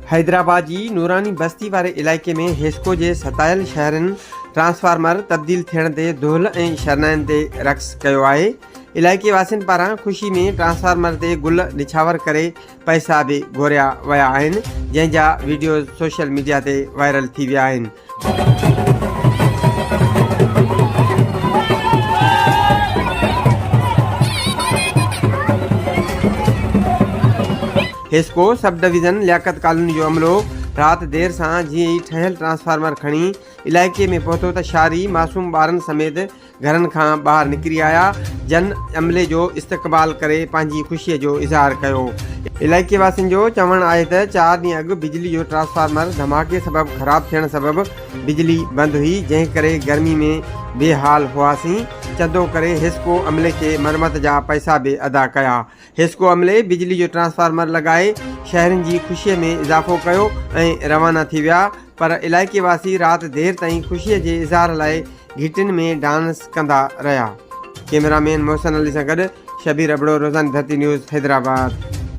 حيدرآباد جي نوراني بستي واري علائقي ۾ حيسڪو جي ستايل شهرين ٽرانسفارمر تبديل ٿيڻ تي دهل ۽ شرنائين تي رقص ڪيو آهي. علائقي واسين پاران خوشي ۾ ٽرانسفارمر تي گل نڇاور ڪري پئسا به گهوريا ويا آهن، جنهن جا وڊيوز سوشل ميڊيا تي وائرل ٿي ويا آهن. HESCO sub division Liaquat colony جو عملو رات دير سان جيئن ئي ٺهيل ٽرانسفارمر کڻي علائقي ۾ پهتو ته شهري معصوم ٻارن سميت گهرن کان ٻاهر نڪري آيا، جن عملي جو استقبال ڪري پنهنجي خوشي جو اظهار ڪيو. علائقي واسين جو چوڻ آهي ته چار ڏينهن اڳ بجلي جو ٽرانسفارمر ڌماڪي سبب خراب ٿيڻ سبب بجلي بند هئي، جنهن ڪري گرمي ۾ بي حال هئاسين، چندو ڪري حيسڪو عملي کي مرمت جا پئسا به ادا ڪيا. حيسڪو عملي بجلي جو ٽرانسفارمر لڳائي شهرين جي خوشي ۾ اضافو ڪيو ۽ روانا ٿي ويا پر علائقي واسي رات دير تائين خوشي جي اظهار لاء گهٽين ۾ ڊانس ڪندا رهيا. ڪئميرا مين محسن علي سان گڏ شبير ابڙو روزاني ڌرتي نيوز حيدرآباد.